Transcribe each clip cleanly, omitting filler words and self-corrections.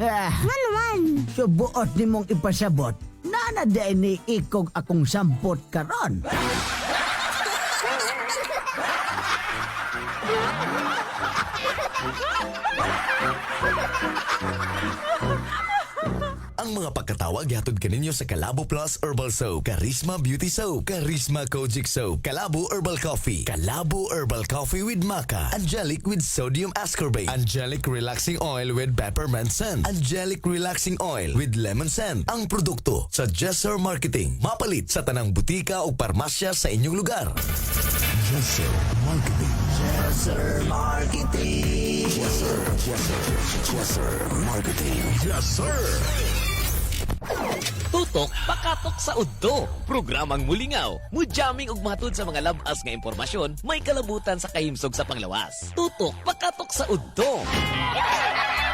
Ah, Nga naman. Subuot nimong ipasabot. Nana di ni ikog akong sampot karon. Ang mga pagkatawag gihatod kaninyo sa Kalabo Plus Herbal Soap, Charisma Beauty Soap, Charisma Kojic Soap, Kalabo Herbal Coffee, Kalabo Herbal Coffee with Maca, Angelic with Sodium Ascorbate, Angelic Relaxing Oil with Peppermint Scent, Angelic Relaxing Oil with Lemon Scent. Ang produkto sa Jesser Marketing. Mapalit sa tanang butika o parmasya sa inyong lugar. Jesser Marketing. Jesser Marketing. Jesser, Jesser, Jesser Marketing. Jesser. Tutok pakatok sa udto. Programang mulingaw, mujamming ug matud sa mga labas nga impormasyon, may kalabutan sa kahimsog sa panglawas. Tutok pakatok sa udto.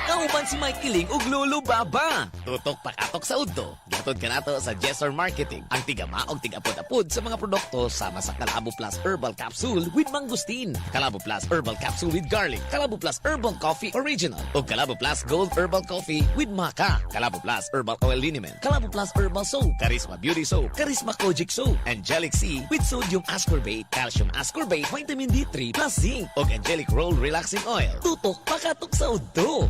Kauban si Mike Kiling ug Lolo Baba. Tutok pakatok sa udto. Gihatod kanato sa Jesser Marketing. Ang tigama og tigapod-apod sa mga produkto sama sa Kalabo Plus Herbal Capsule with Mangosteen, Kalabo Plus Herbal Capsule with Garlic, Kalabo Plus Herbal Coffee Original, ug Kalabo Plus Gold Herbal Coffee with Maca, Kalabo Plus Herbal Oil Liniment, Kalabo Plus Herbal Soap, Charisma Beauty Soap, Charisma Kojic Soap, Angelic C with Sodium Ascorbate, Calcium Ascorbate, Vitamin D3 plus Zinc, ug Angelic Roll Relaxing Oil. Tutok pakatok sa udto.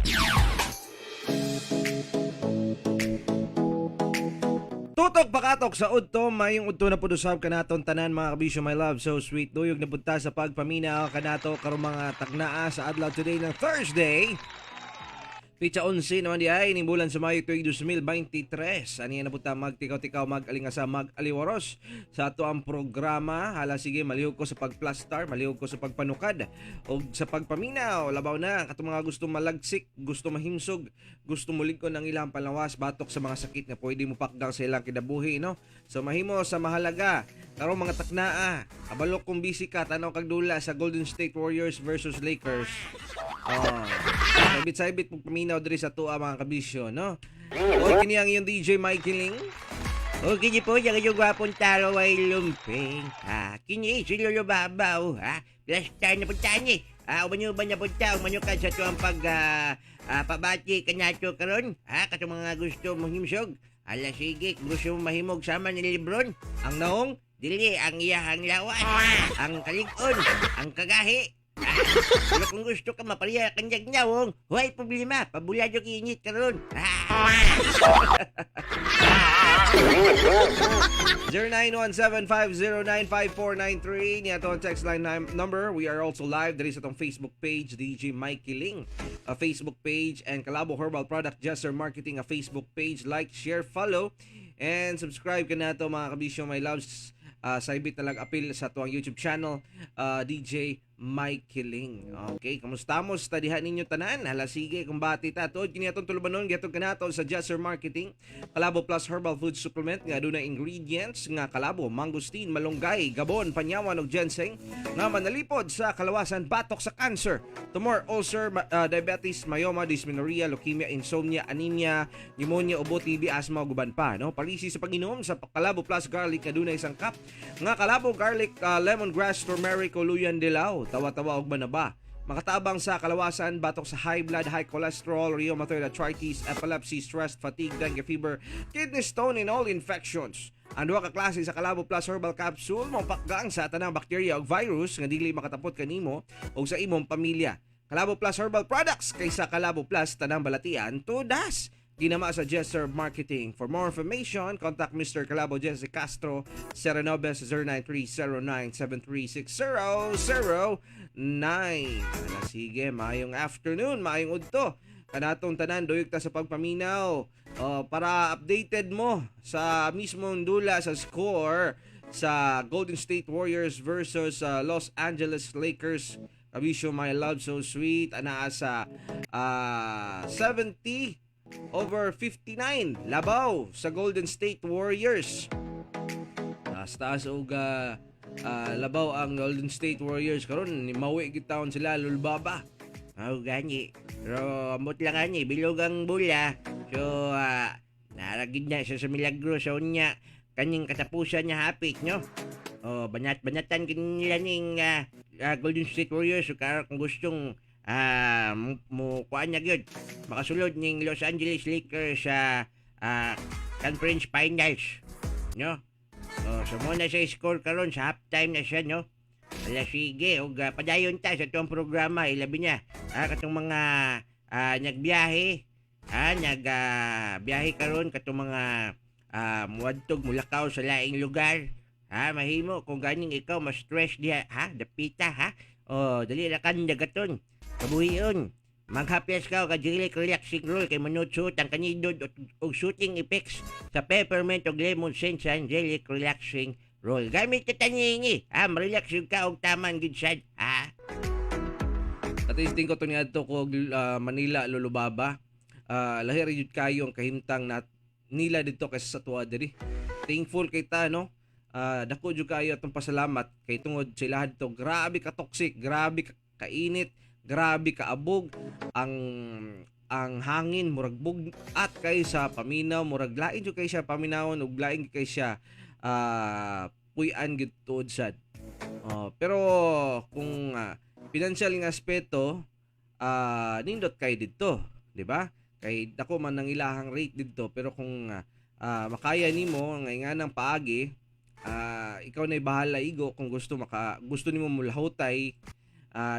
Tutok pakatok sa udto, mayong udto na pud usab kanaton tanan, mga kabisyo, my love, so sweet. Duyog na punta sa pagpaminaw kanato karong mga tagnaa sa adlaw today ng Thursday. Pitsa 11 naman di ay ning bulan sa Mayo tuig 2023. Ani na punta magtikaw-tikaw, mag-alingasa, mag-aliwaros sa ato ang programa. Hala sige, malihog ko sa pagplastar, malihog ko sa pagpanukad o sa pagpaminaw. Labaw na katong mga gusto malagsik, gusto mahimsog, gusto mulig ko ng ilang palawas batok sa mga sakit nga pwede mo pakgang sa ilang kinabuhi, no? So mahimo sa mahalaga karong mga taknaa. Kabalo kung busy ka tanaw kag dula sa Golden State Warriors versus Lakers. Oh. Saibit-saibit pug paminaw diri sa tuwa, mga kabisyo, no? Oy, kini ang iyong DJ Mikey Ling. O kini po, yung inyong gwapong taro ay lumping. Ha, kini si Lolo Babaw, ha? Last time na punta ni. Ha, umanyo ba na punta, umanyo ka sa tuwang pag pabati kanato karon. Ha, kato mga gusto mong himsog. Ala sige, gusto mo mahimog sama ni Lebron. Ang naong Dili ang iyahang lawas, ang kalig-on, ang kagahi. Ah, pero kung gusto ka mapariya kanyag nawong, huwag problema, pabulado init karon. Ah. 0917-509-5493 ni ato ang text line number. We are also live diri sa atong Facebook page, DJ Mikey Ling, a Facebook page, and Kalabo Herbal Product Jesser Marketing, a Facebook page. Like, share, follow, and subscribe ka nato, mga kabisyo, my loves. Saybit na lang apil sa atuang YouTube channel, DJ Mikey Ling. Okay, kamusta mo sa diha ninyo tanan? Hala sige, kumbati ta. Tuod kini atong tulubanon, gihatod kanato sa Jesser Marketing. Kalabo Plus Herbal Food Supplement nga adunay ingredients nga kalabo, mangosteen, malunggay, gabon, panyawan ug ginseng nga manalipod sa kalawasan batok sa cancer, tumor, ulcer, diabetes, myoma, dysmenorrhea, leukemia, insomnia, anemia, pneumonia, ubo, TB, asthma ug uban pa, no? Palisi sa pag-inom sa Kalabo Plus Garlic adunay sangkap nga kalabo, garlic, lemongrass, turmeric, uluyan, dilaw, tawa-tawa ug banaba. Makatabang sa kalawasan, batok sa high blood, high cholesterol, rheumatoid arthritis, epilepsy, stress, fatigue, dengue fever, kidney stone, and all infections. Ang duha ka klase sa Kalabo Plus Herbal Capsule mopakgang sa tanang bakterya ug virus nga dili makatapot kanimo o sa imong pamilya. Kalabo Plus Herbal Products, kaysa Kalabo Plus tanang balatian tudas. Ginama sa Jesser Marketing. For more information, contact Mr. Kalabo Jesse Castro, 09 0930-973-6009. Ala, sige, maayong afternoon, maayong udto. Kanatong tanan, duyog ta sa pagpaminaw. Oh, para updated mo sa mismong dula sa score sa Golden State Warriors versus Los Angeles Lakers. Kabisyo, my love, so sweet. Anaa sa 70 over 59 labaw sa Golden State Warriors. Taas taas og labaw ang Golden State Warriors karon ni mawi gid taon sila, lulbaba. Oh, gani. Pero ambot lang ani, bilog ang bula. So, naragid na siya sa milagro sa unya. Kanyang katapusan niya hapit, no? Oh, banat-banatan kanila ning Golden State Warriors. So, kung gustong Mo kuan na gyud. Makasulod ning Los Angeles Lakers sa conference finals, no? Oh, so mo na sa score karon sa halftime na siya, no? Ala sige, ug padayon ta sa tuang programa, ilabi niya. Katong mga nagbiyahe, nag biyahe karon, katong mga muadtog mulakaw sa laing lugar. Ha, mahimo kung ganing ikaw ma-stress diha, ha, dapita ha. Oh, dali ra kan dagaton. Kabuhion. Maghapyas ka og Angelic Relaxing Roll kay manutsot ang kanindot og soothing effects sa peppermint og lemon scent sa Angelic Relaxing Roll. Gamit ka tanini, ha, ma-relax yung ka og taman gid sad, ha. Natisting ko to niadto ko Manila, Lolobaba. Lahi ra jud kayo ang kahimtang na nila didto kaysa sa tuwa diri. Thankful kay ta, no. Dako jud kayo atong pasalamat kay tungod sa ilaha dito, grabe ka toxic, grabe ka kainit, grabe ka abog ang hangin, murag bug-at kay sa paminaw, murag lain jud kay siya paminawon ug lain kay siya puy-an gid tuod sad. Oh, pero kung financial nga aspeto, nindot kay didto, di ba? Kay dako man ang ilahang rate didto, pero kung makaya nimo nga inganang paagi, ikaw na bahala igo kung gusto nimo mulahutay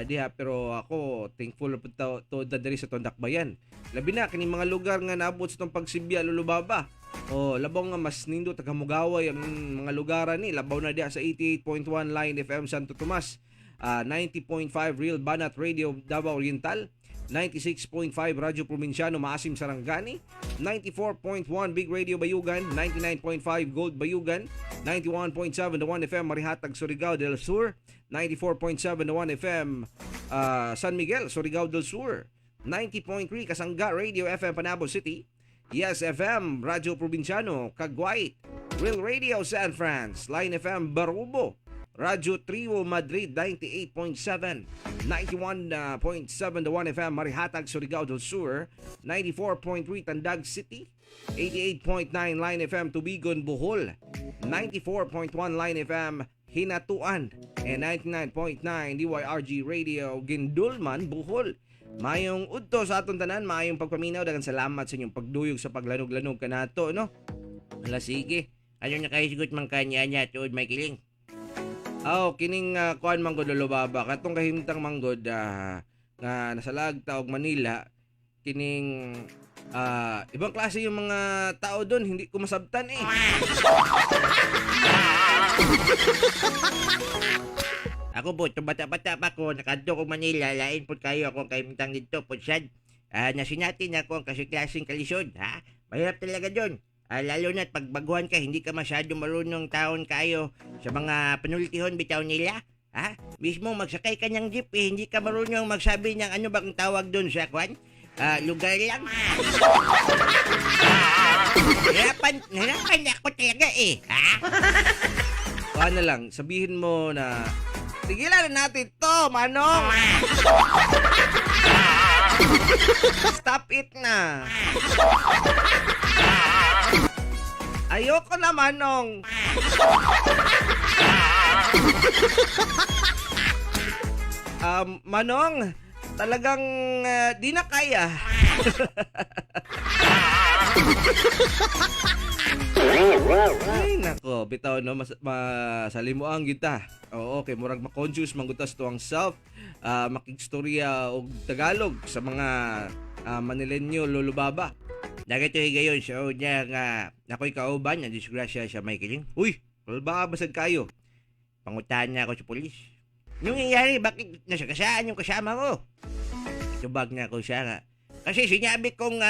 diha. Pero ako, thankful pud ta to diri sa Tondakbayan, labi na kini mga lugar nga naabot sa tong pagsibya, Lulubaba. O labaw nga mas nindot taga mugaway ang mga lugaran ni, labaw na diha sa 88.1 Line FM Santo Tomas, 90.5 Real Banat Radio Davao Oriental, 96.5 Radyo Probinsyano Maasim Sarangani, 94.1 Big Radio Bayugan, 99.5 Gold Bayugan, 91.7 The 1 FM Marihatag Surigao del Sur, 94.7 The 1 FM San Miguel, Surigao del Sur, 90.3 Kasangga Radio FM Panabo City, Yes FM Radyo Probinsyano Cagwait, Real Radio San Franz, Line FM Barubo, Radyo Trio Madrid 98.7, 91.7 The 1 FM Marihatag Surigao del Sur, 94.3 Tandag City, 88.9 Line FM Tubigon Bohol, 94.1 Line FM Hinatuan, and 99.9 DYRG Radio Gindulman Bohol. Mayong udto sa atong tanan, maayong pagpaminaw, daghang salamat sa inyong pagduyog sa paglanog-lanog kanato, no? Ala sige. Ano nakahisgot man kanya niya tuod may kiling? Aw, kining kuan manggod, Lolo Baba, katong kahimtang manggod nga nasalag ta og Manila, kining ibang klase yung mga tao doon, hindi ko masabtan eh. Ako po, itong bata-bata pa ko, nakadto ko Manila, lain po kayo akong kahimtang dito po sad. Nasinatin ako ang kasiklasing kalisod, ha? Mahirap talaga doon. Lalo na pag baguhan ka, hindi ka masyado marunong taon kayo sa mga panultihon bitaw nila. Ha? Mismo magsakay ka ng jeep, eh, hindi ka marunong magsabi ng ano bang tawag doon sa kwan? Lugar lang. Hirapan, hirapan ako talaga eh. Ha? Kuan na lang, sabihin mo na tigilan na natin to, Manong! Stop it na! Ayoko na, Manong! Manong, talagang di na kaya. Ay, nako, bitaw no, mas, masalimuang kita. Oo, okay, murag ma-conscious man gud ta sa tuwang self, makigstorya og Tagalog sa mga Manilenyo, Lolo Baba. Dagito higayon sa niya nga ako'y kauban na disgrasya sa may kiling. Uy, Lolo Baba, basag kayo. Pangutahan niya ako sa pulis. Yung nangyari, bakit nasagasaan yung kasama ko? Tubag na ako siya nga. Kasi sinabi kong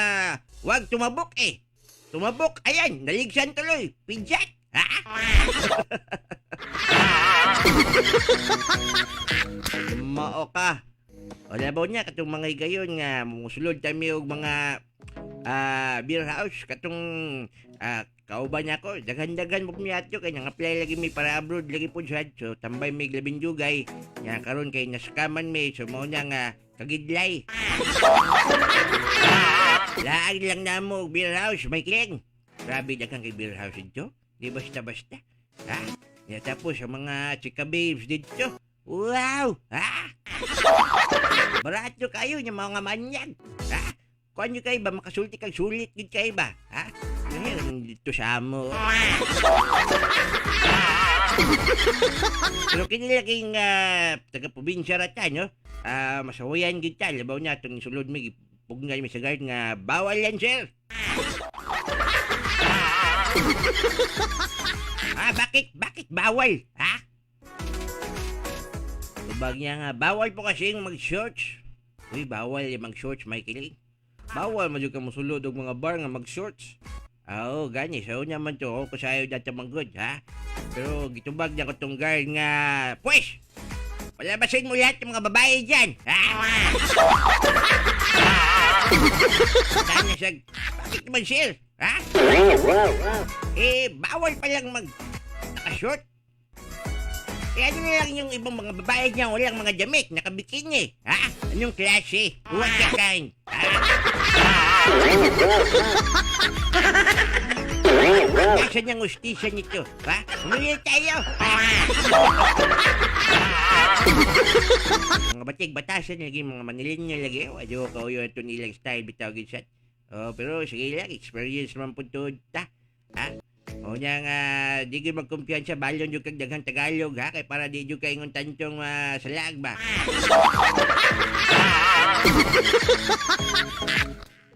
wag tumabok eh. Tumabok, ayan, naligsan tuloy. Pidyat. Ha? Mao ka. O labaw niya, katong mga higayon nga, musulod kami og mga beer house, katong kauban niya ako, daghan-daghan mo pumiyatyo, kay nang-apply lagi mi para abroad, lagi po siya. So, tambay may labing dugay, nga karon kay naskaman mi, so mao na nga, kagidlay. Laag lang na mo, og beer house, may kiling. Grabe daghan kay beer house dito. Di basta-basta. Ha? Ya, tapos ang mga chika babes dito. Wow! Ha? Barato kayo ng mga manyag. Ha? Kuan nyo kayo ba? Makasulti kag sulit gid kayo ba? Ha? Ngayon, dito sa amo. Pero kinilaging taga-probinsya rata, no? Masawayan gid ta. Labaw na itong sulod mi, pugnan mi sa guard nga, bawal yan, sir. Ah, bakit? Bakit bawal? Ha? Tubag niya nga, bawal po kasi mag-shorts. Uy, bawal yung mag-shorts, Michael. Bawal man jud ka mosulod og mga bar nga mag-shorts. Oo, gani. So naman to, ako sayo dati manggod, ha? Pero gitubag niya ko tong guard nga, pwes! Palabasin mo lahat ng mga babae dyan, ha? Tanya siya, bakit naman, sir? Ha? Eh, bawal pa lang mag naka-short. Eh, ano na lang yung ibang mga babae dyan, walang mga damit, nakabikini, ha? Anong klase? What the kind? Ha? Nasaan ang ustisya nito? Ha? Umili tayo! Mga batig, batasan lagi, mga Manilinyo lagi. Wadyo ko yun ito nilang style, bitaw ginsat. Oh, pero sige lang, experience man po to, ta. Ha? O niya nga, di ko magkumpiyansa, balon yung kag daghang Tagalog, ha? Kay para di yung kaingon tantong salag ba?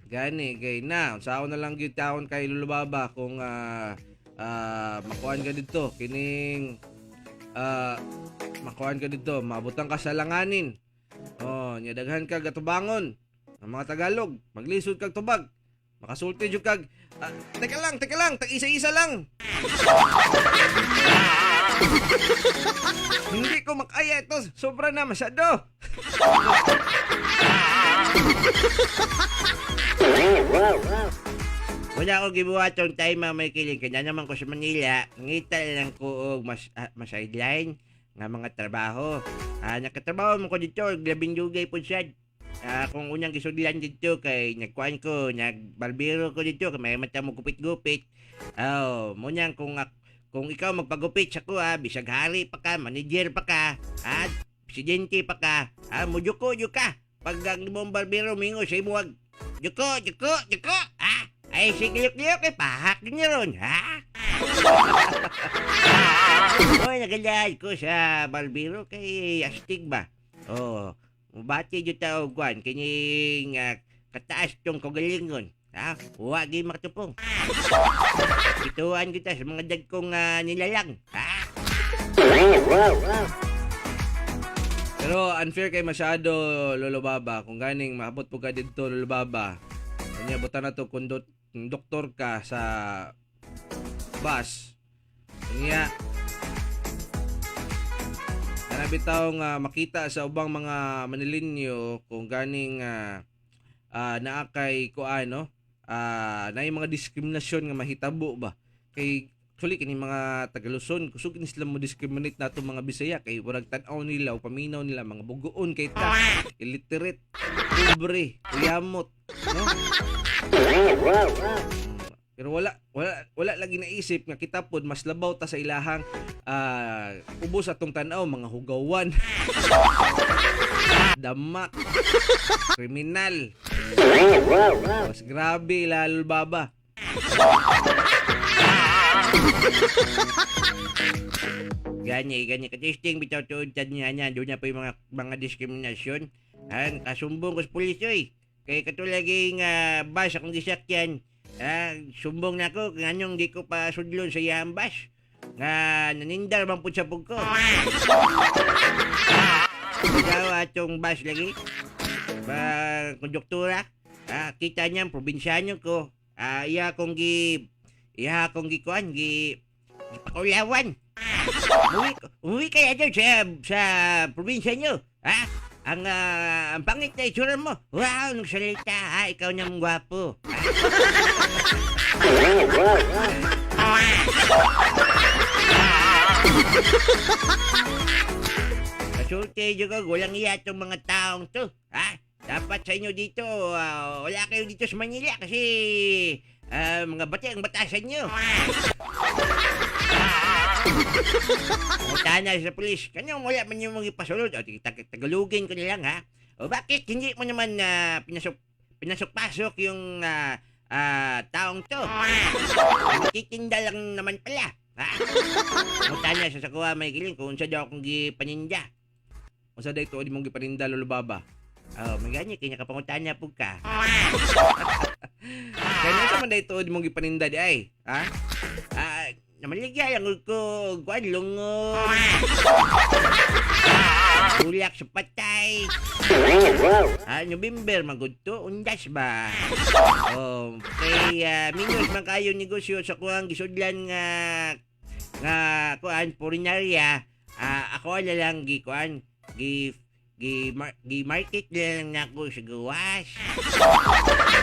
Gani kay na unsaon na lang gyud taon kay Lulubaba kung makuan ka didto kining makuan ka didto maabutang ka sa langanin. Oh, nya daghan ka gatubangon ang mga Tagalog, maglisod kag tubag. Makasulti jud kag teka lang, tag isa-isa lang. Hindi ko makaya ito, sobra na masyado. Wala ko gibuhat tong time mga may kiling. Kanya naman ko sa Manila, ngita lang ko og mas sideline nga mga trabaho. Nakatrabaho mo ko dito, og labing dugay po siya. Kung unang gisudlan dito kay nagkuan ko, nagbarbero ko dito kay may mata mo gupit-gupit. Oh, munyang kung ikaw magpagupit sa kuha, bisag hari pa ka, manager pa ka, at presidente pa ka, mujuko ju ka. Pag ang imong barbero mingo sa imuwag, juko, juko, juko, ah. Ay, sige, liyok eh, pahak din niya ron, ha? Oy, nagalaad ko sa barbero kay astig ba? Oh, mubati jud ta og kuan kining kataas tong kagalingon. Ha? Wa gyud makatupong. Ituan kita sa mga dagkong nilalang. Ha? Pero unfair kay masyado Lolo Baba kung ganing maabot po ka didto Lolo Baba. Kanya buta na to kung doktor ka sa bus. Kanya kana bitaw nga makita sa ubang mga Manilinyo kung ganing naa kay kuan no naay mga diskriminasyon nga mahitabo ba kay actually kini mga taga Luzon kusog kini sila mo discriminate nato mga Bisaya kay murag tan-aw nila o paminaw nila mga bugoon kay ta illiterate pobre uyamot no. Pero wala lagi naisip nga kita pod mas labaw ta sa ilahang ubos atong tan-aw mga hugawan damak kriminal mas grabe lalo baba. Gani, gani. Katisting, bitaw tuod tad niya niya. Doon na po yung mga diskriminasyon. Han, kasumbong ko sa pulis, oy. Kay katulaging bus akong gisakyan. Sumbong na ako, nganyong di ko pa sudlon sa iyang bus. Nga nanindar man po sa pugko. Ikaw atong bus lagi. Ba, konduktura. Kita niya, probinsyano ko. Iya akong gikuan, gipakulawan. Umuwi kaya doon sa probinsya nyo. Ha? Ang pangit na itsura mo. Wow, nagsalita ha. Ikaw nang gwapo. Kasulti nyo ko, walang iya itong mga taong to. Ha? Dapat sa inyo dito, wala kayo dito sa Manila kasi mga bati ang batasan nyo. Punta na sa pulis. Kanyang wala man yung mga ipasulod. O, Tagalogin ko na lang, ha? O bakit hindi mo naman pinasok-pasok yung taong to? Titinda lang naman pala. Ha? Mutana sa sakuha may giling kung unsa daw akong gipaninda. Unsa day tuod imong gipaninda, Lolo Baba? Oh, may gani kay nakapangutana pug ka. Kaya unsa man day tuod imong gipaninda di ay? Ha? Namaligya lang ko kuan lungon. Tulak sa patay. November magud to, undas ba? Oh, kay minus man kayo negosyo sa kuang gisudlan nga nga kuan purinarya. Ako na lang gi kuan gi gi, mar, gi market na lang nako sa gawas.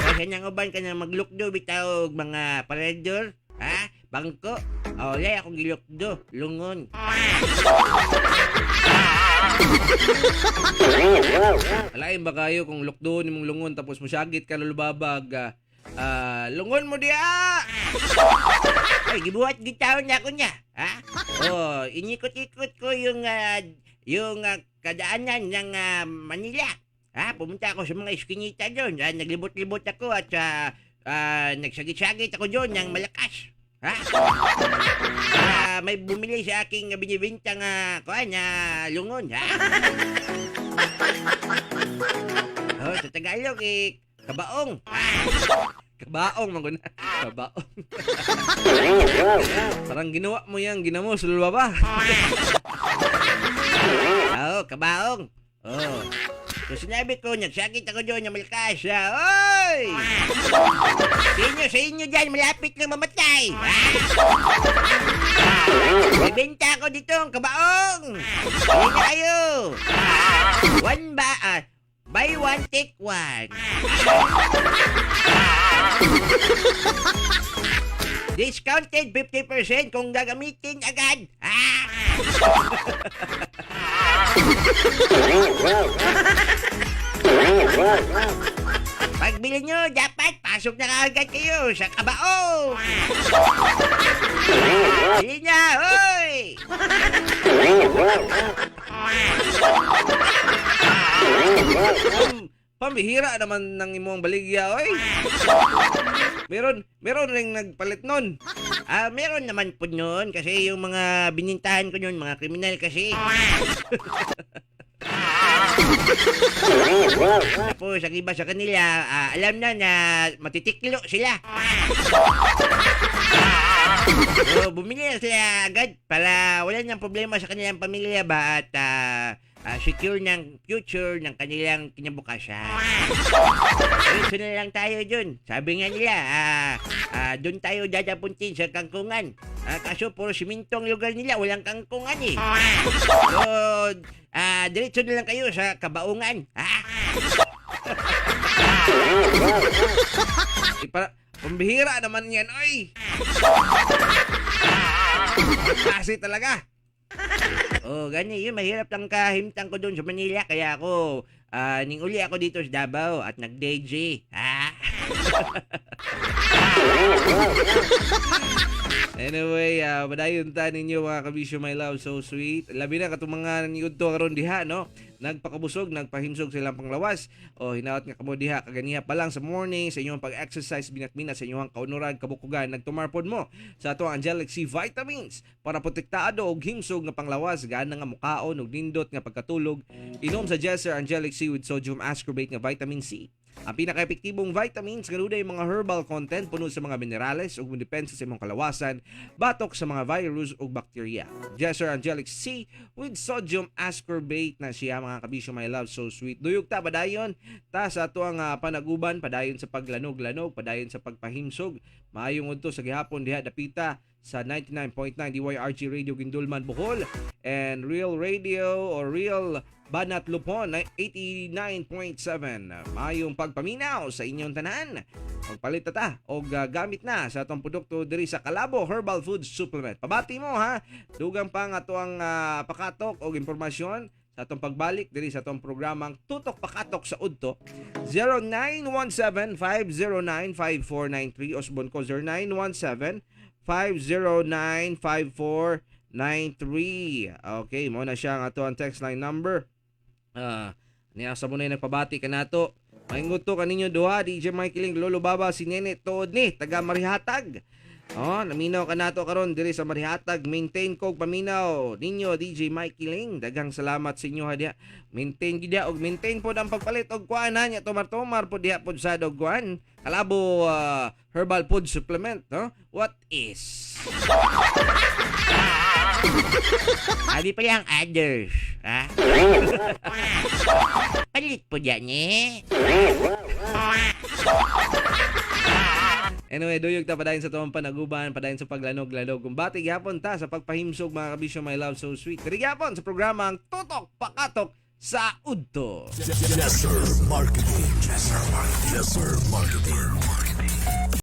Kasi nang uban ka na maglukdo bitaw og mga paredor, ha? Bangko. Oh, lay akong gilukdo, lungon. Alain ba kayo kung lukdo nimong lungon tapos mosyagit ka, Lolo Baba, lungon mo diha? Ay, gibuhat gitawon na ako niya. Ha? Oh, inikot-ikot ko yung kadaanan ng Manila. Ha? Pumunta ako sa mga eskinita doon. Naglibot-libot ako at nagsagit-sagit ako doon ng malakas. Ha? May bumili sa aking binibintang kuan na lungon, ha? Oh, sa Tagalog eh, kabaong. Kabaong man gud na. Kabaong. Parang ginawa mo yang ginamos, Lolo Baba. Oo, kabaong. Oh. So sinabi ko, nagsakit ako doon ng malakas. Oy! Sa inyo dyan, malapit lang mamatay. Ibenta ako dito ang kabaong. Hindi na kayo. One ba, buy one, take one. Discounted 50% kung gagamitin agad. Ah! Pagbili nyo, dapat pasok na kaagad kayo sa kabaong. Bili na, hoy! Pambihira naman ng imong baligya, oy. Meron ring nagpalit nun. Meron naman po noon kasi yung mga binintahan ko noon, mga kriminal kasi. Tapos ang iba sa kanila, alam na na matitiklo sila. So, bumili na sila agad para wala nang problema sa kanilang pamilya ba at secure ng future ng kanilang kinabukasan. Diretso na lang tayo dun. Sabi nga nila, dun tayo dadapuntin sa kangkungan. Kaso puro simento ang lugar nila, walang kangkungan eh. So, diretso na lang kayo sa kabaungan. Ha? Eh, para, pambihira naman yan, oy! Kasi talaga. Oh, gani yun, mahirap lang kahimtang ko doon sa Manila. Kaya ako, ning-uli ako dito sa Davao at nag-DJ. Ha? Anyway, padayon ta ninyo mga kabisyo, my love, so sweet. Labi na katong mga niudto karon diha, no? Nagpakabusog, nagpahimsog silang panglawas. O hinaot nga kamo diha kaganiha pa lang sa morning sa inyong pag-exercise binat-binat sa inyong kaunuran, kabukugan, nagtumarpod mo sa ato ang Angelic C vitamins para protektado og himsog nga panglawas, gana nga mukaon og nindot nga pagkatulog. Inom sa Jesser Angelic C with sodium ascorbate nga vitamin C. Ang pinaka-epektibong vitamins kanunay mga herbal content puno sa mga minerales ug modepensa sa imong kalawasan batok sa mga virus ug bakterya. Jesser Angelic C with sodium ascorbate na siya mga kabisyo, my love, so sweet. Duyog ta padayon ta sa ato ang panaguban, padayon sa paglanog-lanog, padayon sa pagpahimsog. Maayong udto sa gihapon diha dapita sa 99.9 DYRG Radio Guindulman Bohol and Real Radio or Real Banat Lupon 89.7. Maayong pagpaminaw sa inyong tanan. Magpalit ta og gamit na sa atong produkto diri sa Kalabo Herbal Food Supplement. Pabati mo ha. Dugang pa nga ato ang pakatok og impormasyon sa atong pagbalik diri sa atong programang Tutok Pakatok sa Udto. 0917-509-5493, Osbon ko 0917-509-5493. Okay, mo na siya ang ato ang text line number. Niya sa muna nagpabati kanato. Maayong udto kaninyo duha, DJ Mikey Ling, Lolo Baba, si Nene tuod ni taga Marihatag. Oh, naminaw kanato karon diri sa Marihatag. Maintain kog paminaw ninyo, DJ Mikey Ling. Daghang salamat sa inyo ha diha. Maintain gid diha og maintain pod ang pagpalit og kuan ha nya, tumar-tumar pod diha pod sad og kuan. Kalabo herbal food supplement, no? What is? Abi pa lang others, ha? Palit po dyan eh. Anyway, duyog ta padayon sa tuwang panaguban, padayon sa paglanog-lanog. Kung bati gyapon ta sa pagpahimsog, mga kabisyo, my love so sweet. Diri gyapon sa programa ang Tutok Pakatok sa Udto. Yes, sir. Marketing. Yes, sir. Marketing. Yes, sir. Marketing.